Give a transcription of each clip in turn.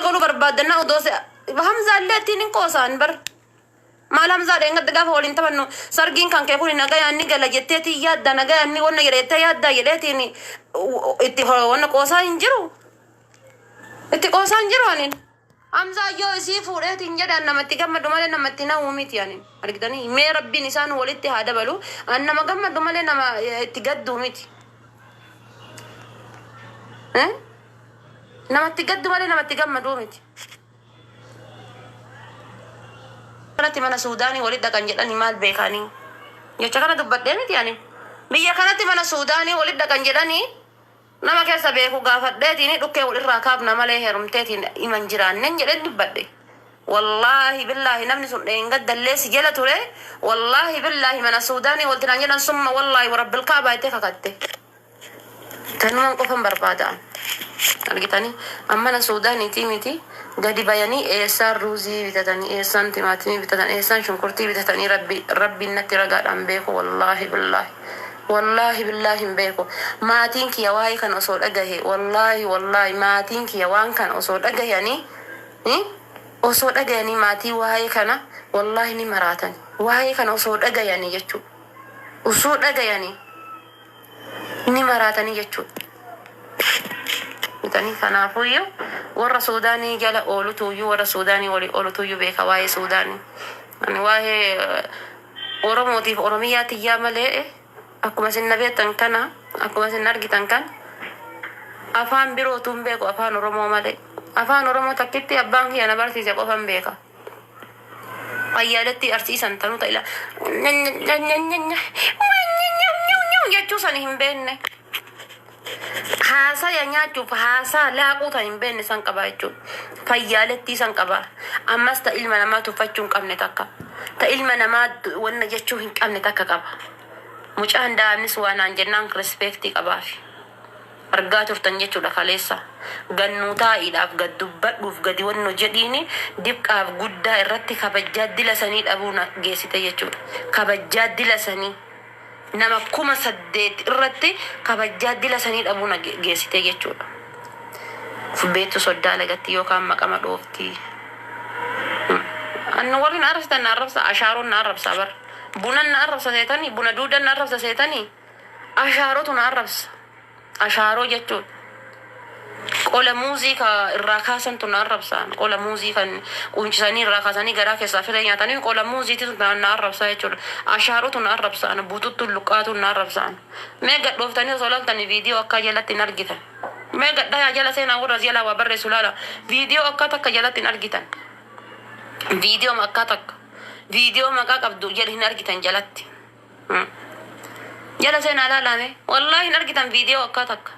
Maal godhuu barbaaddanna odoo Hamzaallee ittiin hin qoosaan bar. Maal Hamzaa dheengadda gaafa waliin taphannu sargiin kan kee kun nagayaan ni gala jetteetiin yaadda, nagayaan ni wanna jedha jettee yaadda jedheetiin itti wanna qoosaa hin jiru. Itti qoosaa hin jiru anin. Hamzaa yoo isii fuudheetiin jedhan namatti gammadu malee namatti na'uu miti anin. Argitanii, mee Rabbiin isaan walitti haa dabalu. An nama gammadu malee nama itti gadduu miti. Namatti gaddu malee namatti gammaduu miti. Kanatti mana Suudaanii walitti dhaqan jedhanii maal beekanii? Jecha kana dubbadhee miti ani. Biyya kanatti mana Suudaanii walitti dhaqan jedhanii nama keessa beeku gaafadheetiin dhukkee walirraa kaafna malee heerumteetiin himan jiraanneen jedheen dubbadhe. Wallaahi billaahi, namni sun dheengaddallee si jala ture. Wallaahi billaahi, mana Suudaanii walitti naan jedhan, summa wallaahi warabbil kaabaa jettee kakatte. Kanumaan qofan barbaada. Argitanii, ammana Suudaaniitii miti, gadi bayanii eessaan ruuzii bitatanii, eessaan timaatimii bitatan, eessaan shunkurtii bitatanii, Rabbi Rabbiin natti ragaadhaan beeku. Wallaahi billaahi, wallaahi billaahi, hin beeku. Maatiin kiyya waa'ee kana osoo dhagahe, wallaahi wallaahi, maatiin kiyya waan kana osoo dhagahanii, osoo dhagayanii maatii waa'ee kana, wallaahi ni maraatan. Waa'ee kana osoo dhagayanii jechuudha, osoo dhagayanii ni maraatanii jechuudha. Bitanii kanaafuyyuu warra Suudaanii jala oolutuyyuu, warra Suudaanii walii oolutuyyuu beeka waa'ee Suudaanii. Ani waa'ee Oromootiif Oromiyaa tiyyaa malee, akkuma isin na beektan kana, akkuma isin argitan kan, afaan birootu hin beeku afaan Oromoo malee. Afaan Oromoo takkitti abbaan kiyya na barsiise qofan beeka. Fayyaaletti arsiisan tanuu ta'ila jechuu sani hin beekne. Haasaya nyaachuuf haasaa laaquu tan hin beekne san qaba jechuudha. Fayyaaletti san qaba. Ammas ta ilma namaa tuffachuu hin qabne takka. Ta ilma namaa wanna jechuu hin qabne takka qaba. Mucaan daa'imnis waan naan jennaan respect qabaafi. Argaa turtan jechuudha kaleessa. Gannuu taa'iidhaaf gad dubbadhuuf gadi wanno jedhiini dibqaaf guddaa irratti kabajjaa dila sanii dhabuu na geessite jechuudha. Kabajjaa dila sanii nama 8000 irratti kabajjaa dila sanii dhabuu na geessite jechuudha. Beektu soddaa lagatti yookaan maqama dhoofti. Annu warri na arrabsitan na arrabsa, ashaaroon na arrabsa bar. Bunan na arrabsa seetanii, buna duudan na arrabsa seetanii, ashaarotu na arrabsa. Ashaaroo jechuudha. Qola muuzii ka irraa kaasantu na arrabsa. Qola muuzii kan qunchisanii irraa kaasanii garaa keessaa firee nyaatanii, qola muuziitu na arrabsa jechuudha. Ashaarotu na arrabsa. Bututtu luqqaatu na arrabsa. Mee gadhooftanii osoo laaltanii viidiyoo akka jalatti hin argitan. Mee gadhayaa jala seenaa, warra jalaa waa barreessu laala. Viidiyoo akka takka jalatti hin argitan. Viidiyoo akka takka. Viidiyoo maqaa qabdu jala hin argitan jalatti. Jala seenaa laalame. Wallaahi hin argitan viidiyoo akka takka.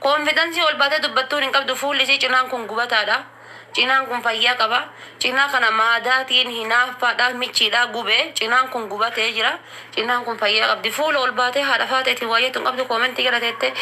Confidence ol baatee dubbattuun hin qabdu, fuulli isii cinaan kun gubataadha. Cinaan kun fayyaa qaba. Cinaa kana maadaatiin hinaaffaadha, michiidha gubee. Cinaan kun gubatee jira. Cinaan kun fayyaa qabdi. Fuula ol baatee haadha faateetiin waa jettu hin qabdu, comment jala teettee.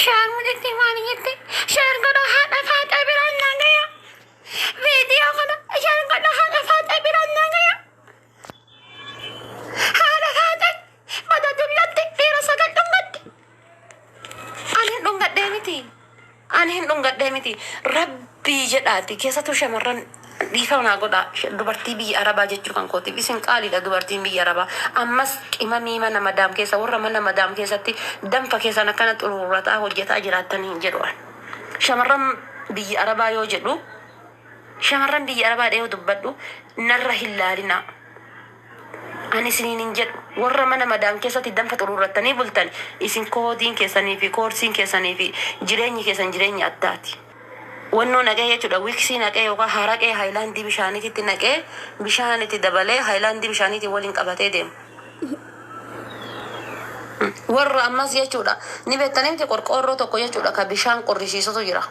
Share mucitti maal jette? Share godha, haadha faatee biraan naa gaya. Viidiyoo kana share godha, haadha faatee biraan naa gaya. Haadha faatee mata dullatti dhiira sagal dhungatti. Ani hin dhungadhee miti. Ani hin dhungadhee miti. Rabbii jedhaati, keessattuu shamarran, dhiifama naa godhaa, dubartii biyya Arabaa jechuu kan kootiif isin qaaliidha dubartiin biyya Arabaa. Ammas qimamii mana madaam keessa, warra mana madaam keessatti danfa keessan akkana xuruurrataa hojjetaa jiraattan hin jedhu an. Shamarran biyya Arabaa yoo jedhu, shamarran biyya Arabaa dhehoo dubbadhu, narra hin laalinaa. Ani isiniin hin jedhu, warra mana madaam keessatti danfa xuruurrattanii bultan, isin koodiin keessanii fi koorsiin keessanii fi jireenyi keessan jireenya addaati. Wannoo naqee jechuudha, wiksii naqee yookaan haraqee haayilaandii bishaaniititti naqee, bishaan itti dabalee, haayilaandii bishaaniitiin waliin qabatee deema. Warra ammas jechuudha ni beektanii miti, qorqoorroo tokko jechuudha ka bishaan qorrisiisutu jira.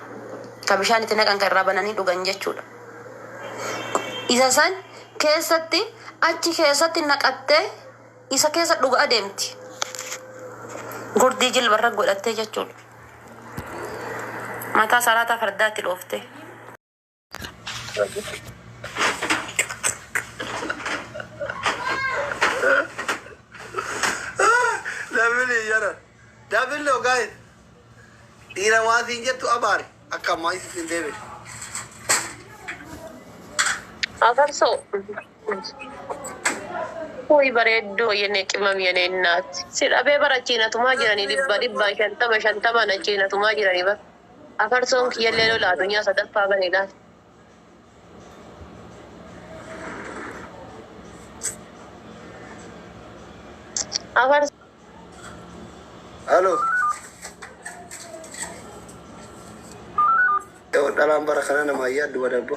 Ka bishaan itti naqan, kan irraa bananii dhugan jechuudha. Isa san keessatti, achi keessatti naqattee isa keessa dhugaa deemti. Gurdii jilbarra godhattee jechuudha. Mataa salaataa fardaatti dhooftee. Dabili jara. Dabillo guys. Dhiira waa siin jettu abaari. Akka ammaa isitti hin deebine. Afarsoo. Wuy bareedduu yene qimam yene innaat. Si dhabee bara achiinatumaa jiranii dhibba dhibba shantama shantamaan achiinatumaa jiranii bara. Afarsoon kiyyallee lola addunyaa sadaffaa bane laal. Afar Halo. Yoo dhalaan bara kana nama yaaddu badabbo.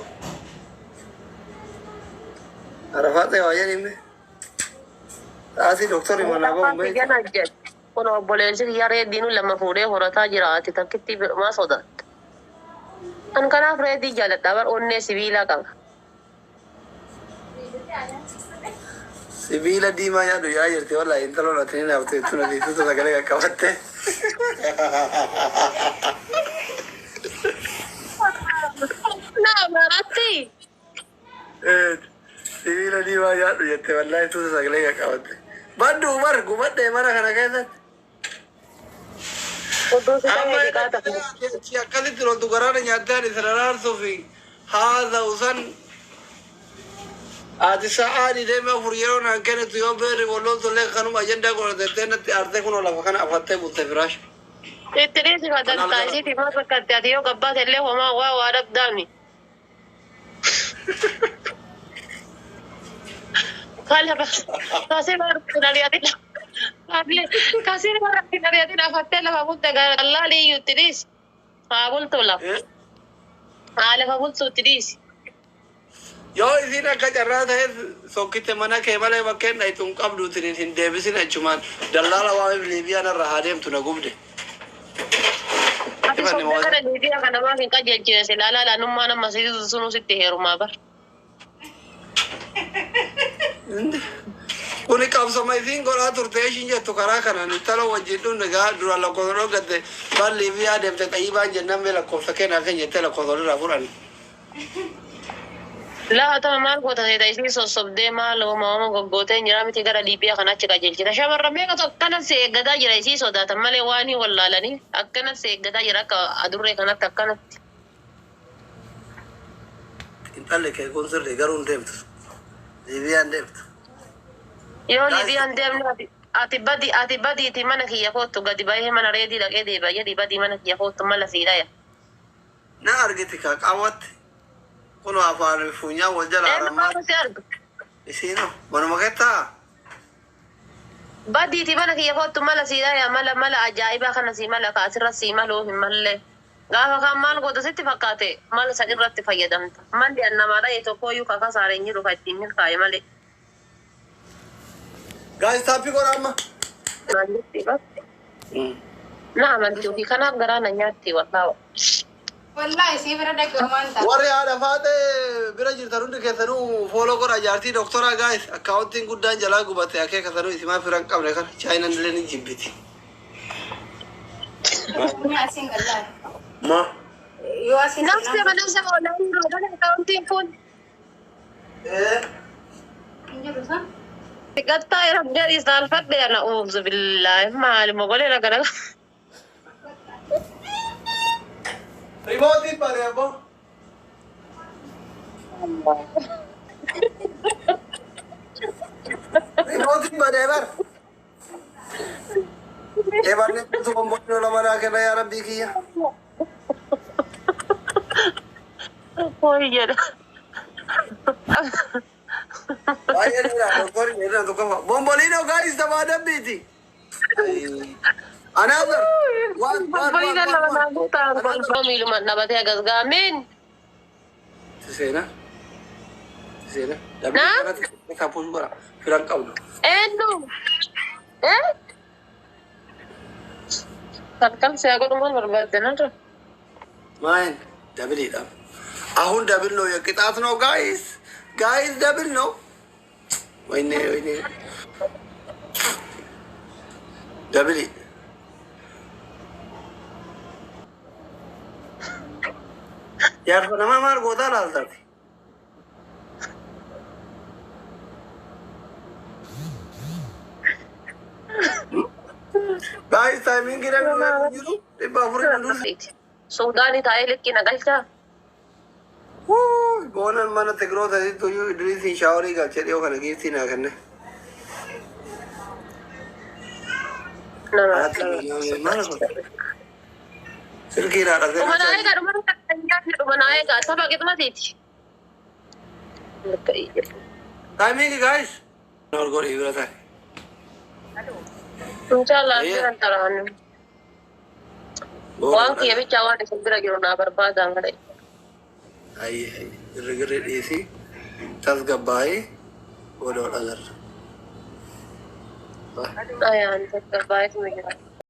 Arafaat waa jedhime. Taasii doktorri manaa bahu Afaan beektu. kiyya jedhe. Kun obboleessi kiyya reediin lama fuudhee horataa jira ati takkitti maa sodaatta. An kanaaf reedii jaaladha bar onnee sibiilaa qaba. Sibiila diimaa nyaadhu yaa jirti wallahi intaloon ati ni naafte tuna tiisuutu sagalee qaqqabatte. Naa maratti. Sibiila diimaa nyaadhu jette wallahi tuuta sagalee qaqqabatte. Baddu bar gubadhee mana kana keessatti. Oddoo si Amma ta'ee dhiqaa ta'e. akkasitti loltu garaana nyaattee ani sana raarsuu fi haasa'u san ati sa'aa deemee afur yeroo naan kennitu yoo beerri walloon tollee kanuma ajandaa godhatettee natti aartee kunoo lafa kana afattee bulte firaash. Itti dhiisi fadantaa isiiti maal fakkaatti ati yoo gabbaate illee homaa waa waa dhabdaami. Kala kasii barratti ari'atin kasii barratti ari'atin afattee lafa bulte gallaalii iyyuu itti dhiisi. Haa bultu lafa. Haa lafa bultu itti dhiisi. Yoo isin akka carraa ta'eef sokkitte mana kee malee bakkeen dhaytu hin qabduutiin hin deebisin achumaan dallaala waa'ee Liibiyaan irra haa deemtu na gubde. Ati sobdee kana Liibiyaa kana maaf hin qajeelchine silaa laalaanummaa nama sunuu sitti heerumaa bar. Kuni qabsoma isiin godhaa turte ishiin jettu karaa kanaan intala wajjin dhumne gaa dura lakkoofsa dhoogatte bar Liibiyaa deemte xayyibaan jennaan mee lakkoofsa kennaa keenya jettee lakkoofsa irraa fudhan. Laa tama maal goota seeta isii sossobdee maal hooma hooma goggootee jira miti gara Liibiyaa kana achi qajeelchita. Shamarran meeqatu akkana si eeggataa jira isii sodaatan malee waan hin wallaalanii akkana si eeggataa jira akka adurree kanatti akkanatti. Intalli kee kun sirrii garuu hin deemtu. Liibiyaan deemtu. Yoo Liibiyaan deemne ati ati badi ati badiiti mana kiyya koottu gadi bahee mana reedii dhaqee deebi'a jedhi badii mana kiyya koottu mala sii dhaya. Na argiti ka qaawwatti. Kun afaan funyaan wal jala Eenyu harammaa. maal si arga? Isiinoo manuma kettaa. Badiiti mana kiyya koottu mala sii dhaya mala mala ajaa'ibaa kana sii mala ka asirra sii maluu hin mallee. Gaafa kaan maal goota sitti fakkaate mala san irratti fayyadamta. Malli an namaa dhaye tokkooyyuu ka kasaare hin jiru ka ittiin milkaa'e malee. Guys, taappii godha amma. Naan jetti bas. Na amanti ofii kanaaf garaa na nyaatti wallaawa. Wallahi sii bira dhaqe homaan ta'a. Warri haadha faatee bira jirtan hundi keessanuu follow godha jaartii doktoraa guys. Akkaawuntiin guddaan jalaa gubate akeeka sanuu isimaa fira hin qabne kana chaayinaan illee ni jibbiti. Ni asiin gallaadha. Ma? Yoo asiin Nafsi nafsi online roodhan akkaawuntiin kun. hin jiru san. Gattaa irra isaalfadhe ana uuzu billaahi maali mogolee nagana. Rimootiin bare abbo. Rimootiin badee bar. Eebanni kutu bomboonni lama naa kenna yaa rabbii kiyya. Hoy jedha. Baay'ee dheeraa doktorri dheerina tokko fa'a. Bomboliinoo guys taphaa dambiiti. Another one, one, one, Bomboliina one, lama one. naa guutaa. Miilumaan dhabatee agas gaameen. Seena. Seena. Na? Dambii kanatti push godha. Firan qabdu. Eenyu? Eh? Kalkal siyaa godhu maal barbaadde narra? ማን double ይላል። አሁን double ነው የቅጣት ነው guys፣ guys double ነው። ወይኔ ወይኔ double jaarsa namaa maal gootaa laaltaati? Guys, timing namni jiru 400 nu dursa. Suudaanii taa'ee likkii na galchaa. Wuu, Boonan mana Tigiroota iyyuu Idriisiin shaaworii galchee dhiyoo kana giiftii naa kenne. Nama. Haati maal kun? Silkii irraa dhabdee Dhuma naa eegaa dhuma dhuma naa eegaa saba qixmatiiti. Timing guys. Noor godhi bira taa'e. Inshallah jiran taraan. Waan kiyya bichaa waan isin bira jiru naa barbaadan malee. Ayyee ayyee girri girri dhiisii tasgabbaa'ee booda wal agarra. Ayaan tasgabbaa'eetuma jira.